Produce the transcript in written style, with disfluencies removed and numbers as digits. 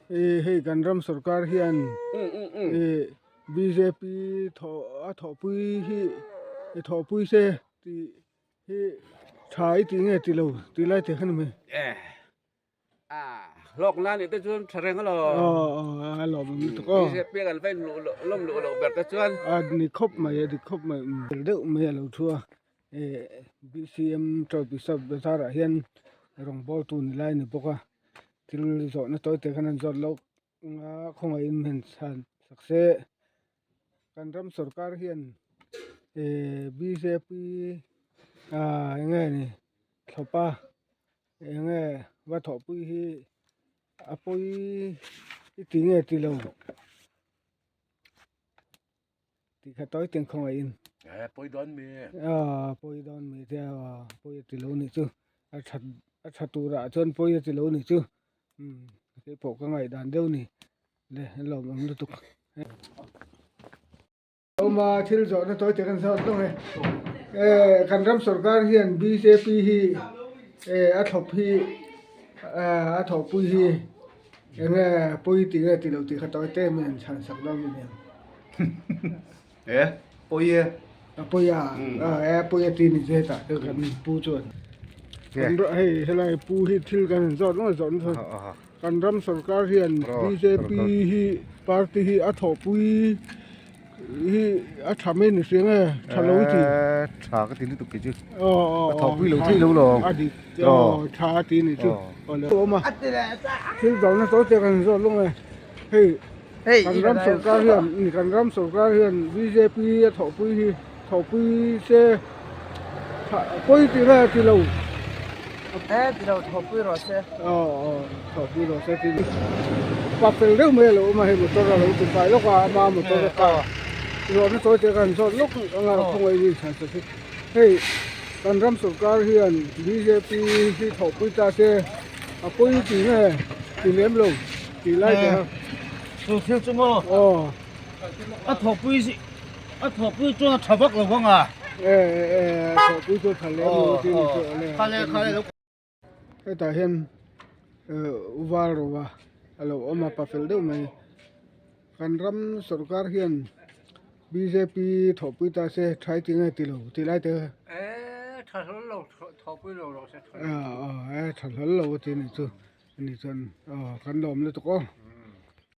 Hei kan ram sorkar hian bjp thawh a thawhpui hi thawhpui se tih hi tha i tih nge tih lo tih lai te kha ni mai. Hlawk nan nih te chuan tha reng alo. A lawm awm lutuk aw. Bjp kan va inluh loh lawm luh loh ber te chuan. A ni khawp mai a dik khawp mai deuh mai a lo thu a. Bcm Trophy Shop bazar ah hian rawngbawl tu ni lai a ni bawk a thil zawhna tawi te khan an zawt loh a khawngaihin hman chhan sak se kan ram sorkar hian bjp ah eng nge ni thlawpa eng nge va thawhpui hi a pawi i ti nge ti lo. Tih kha tawi teng khawngaih in. Eh pawi dawn mi. Ah pawi dawn mi te a pawi a ti lo nih chu. A that a tha turah chuan pawi a ti lo nih chu. Um keipawh ka ngaih dan deuh ni. Le lawm awm lutuk. Awma thil zawhna tawi te kan zawt lawng e. Eh kan ram sorkar hian bjp hi eh a thlawp hi a thawhpui hi Enge pawi tih nge tih loh tih kha tawi te min chhan sak dawn mi nen. E pawi e. A pawi a, e pawi a ti ni che hetah te kan pu chuan. Kan ram hei helai pu hi thil kan han zawt ngawt zawt ngawt. Kan ram sorkar hian bjp hi party hi a thawhpui hi a tha mai ni si nge tha lo i ti. Tha ka ti lutuk kei chu. A thawhpui lo thei lo lo. A dik tha a ti ni chu. Awm a thil zawrhna tawi te kan zawt lawng e hei kan ram sorkar hian kan ram sorkar hian bjp a thawhpui hi thawhpui se pawi tih nge ti lo. E ti lo thawhpui rawh se. Aw aw thawhpui rawh se ti pa fel deuh mai a lo awm a hei motor a lo ti fai lawk a ama motor a car zawhna tawi te kan zawt lawk anga khawngaih mi chhan sak hi hei kan ram sorkar hian bjp hi thawhpui ta se a pawi tih nge ti lem lo tih lai te kha. Chu thil chu maw? Aw. A thawhpui A thawhpui chuan a tha vak lo vang a. E e a thawhpui chu a tha lem lo tih ni chu ale. Khale khale lo. Hetah hian u val ro a a lo awm a pa fel deuh mai. Kan ram sorkar hian bjp thawhpui ta se tha i ti nge ti lo tih lai te. E tha hlawl lo thawhpui lo rawh se tha. E tha hlawl lo a ti ni chu ani chuan kan lawm lutuk aw.